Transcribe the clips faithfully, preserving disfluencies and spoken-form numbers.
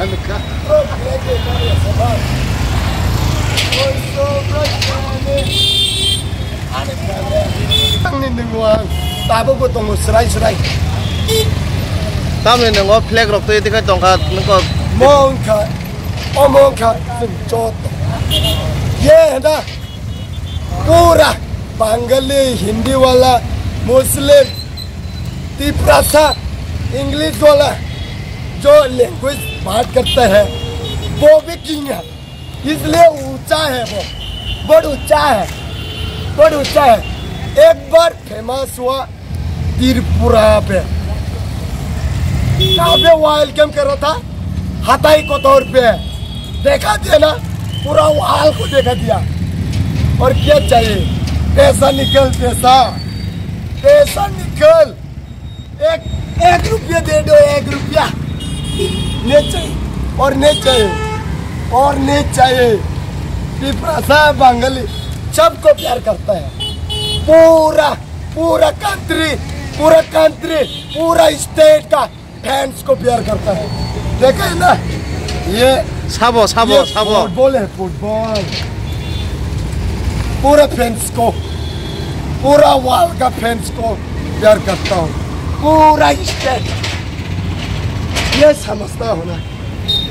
Ani ka. Tangni nungwang, tabuk bo tongo srai srai. Tamni nungo flag rok twi twi khai tongkha, nungkha. Mo wngkha, omo wngkha, chwng joto. Ye hwnda, pura Bangali, Hindi wala, Muslim, Tiprasa, English wala, jo language baat karta hai, wo bhi king hai. इसलिए ऊंचा है वो, बहुत ऊंचा है, बहुत ऊंचा है। एक बार फेमस हुआ त्रिपुरा पे, कहाँ पे वेलकम कर रहा था? हताई कोतवार पे। देखा दिया ना, पूरा वाल को देखा दिया। और क्या चाहिए? पैसा निकल, पैसा, पैसा निकल। एक, एक रुपया दे दो, एक रुपया। नहीं चाहिए, और नहीं चाहिए, और नहीं चाहिए। तिपरासा, बंगाली, सबको प्यार करता है। पूरा, पूरा कंट्री, पूरा कंट्री, पूरा स्टेट का फैंस को प्यार करता है। देखा है ना? ये, Sabo, sabo, ये sabo. फुटबॉल है, फुटबॉल। पूरा फैंस को, पूरा वर्ल्ड का फैंस को प्यार करता हूँ। पूरा स्टेट। ये समझता हो ना?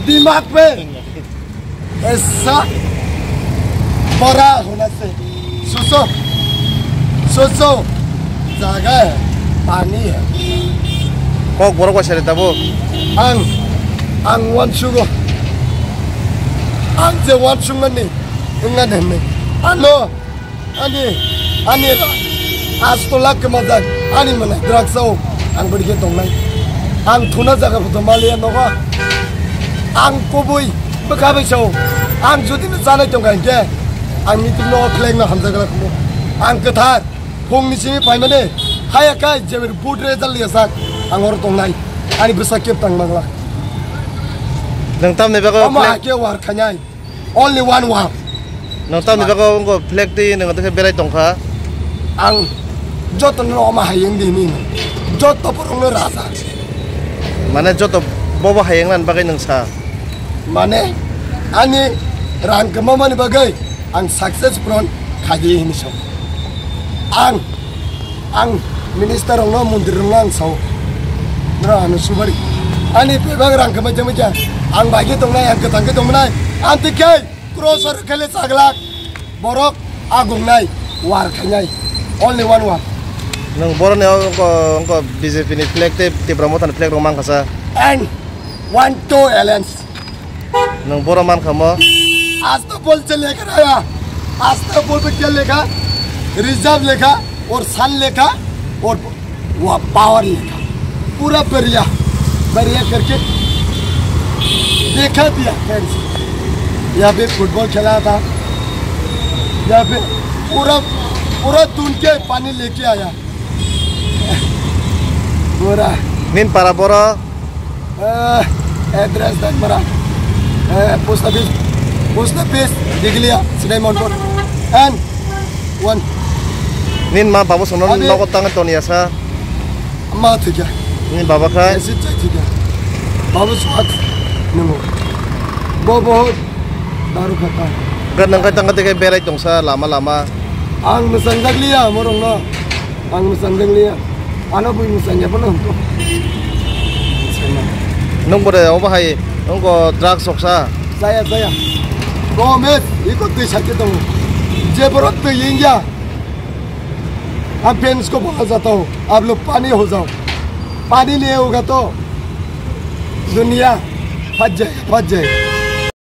दिमाग पे ऐसा बड़ा होना से सोचो, सोचो, जगह है, पानी है। Kokborok bai sari tabuk. Ang, ang uansukgo. Ang je uansukmani wngna hwnwi. Ano Ani, ani asto lakh kwmajak, ani mwnai drugs o ang bwrwi khe tongnai. Ang thuna jaga photo maliya nogo. Ang kubui bwkha bai sao. Ang jodi no chanai tongkha hinkhe ang meeting no khlai no hamjakla khumo. Ang kwthar phungni simi phaimani haya khai jemir vote result liya sak ang oro tongnai. Ani bwsa kep tang mangla. Nwng tamni bagwi Omo khlai- hakhe war khainai. Only one word. Nwng tamni bagwi wngkha flag twi nwng tei khe berai tongkha. Ang joto no omo hayung di hinwi, joto borok no raja. Mane joto bobo hayung nani bagwi nwng sa. Mane ani rang kwma mani bagwi ang success puron khaidi hinwi sa. Ang Ang minister rokno, montri rokno ang sao. Nora ano subari. Ani bebak rang khe maija maija. Ang bai khe tongnai, ang kwthang khe tongmwnai. Ang twi khe cross or khele chaglak. Borok agungnai, war khainai. Only one war. Nwng boroni o wngkha, wngkha B J P ni flag tei Tipra Motha ni flag rok mankha sa. And one two alliance. Nwng boro mankha mo? आज तो बोल चल लेकर आया, आज तो बोल पे क्या लिखा, रिजर्व लिखा और सन लिखा और वो पावर लिखा, पूरा बढ़िया, बढ़िया करके देखा दिया फ्रेंड्स। यहाँ पे फुटबॉल खेला था, यहाँ पे पूरा, पूरा धुन के पानी लेके आया। Pura. Nini para boro? Eh, address dan mara. Eh, post office. Post office, Diglia, Sidai Monpur. And one. Nini ma babu sono Abi- nogo tang toni asa. Ma thikya. Nini baba khai? Esi chai thikya. Babu swat. Nungo. Bo bo. Daru khata. Gan nang kai tang kai berai tongsa lama lama. Ang mwsang jak liya, morong no. Ang mwsang jak liya. Ano bui mwsang ya, bono hwnko. Nwng bo de obo hai, nwng ko drugs soksa? Jaya, jaya. Gomez, iko twi sakhe tongo. Je borok twi yengya. Ang fans ko bola jata ho. Aap log pani ho jao. Pani liye hoga to duniya phat jayega, phat jayega.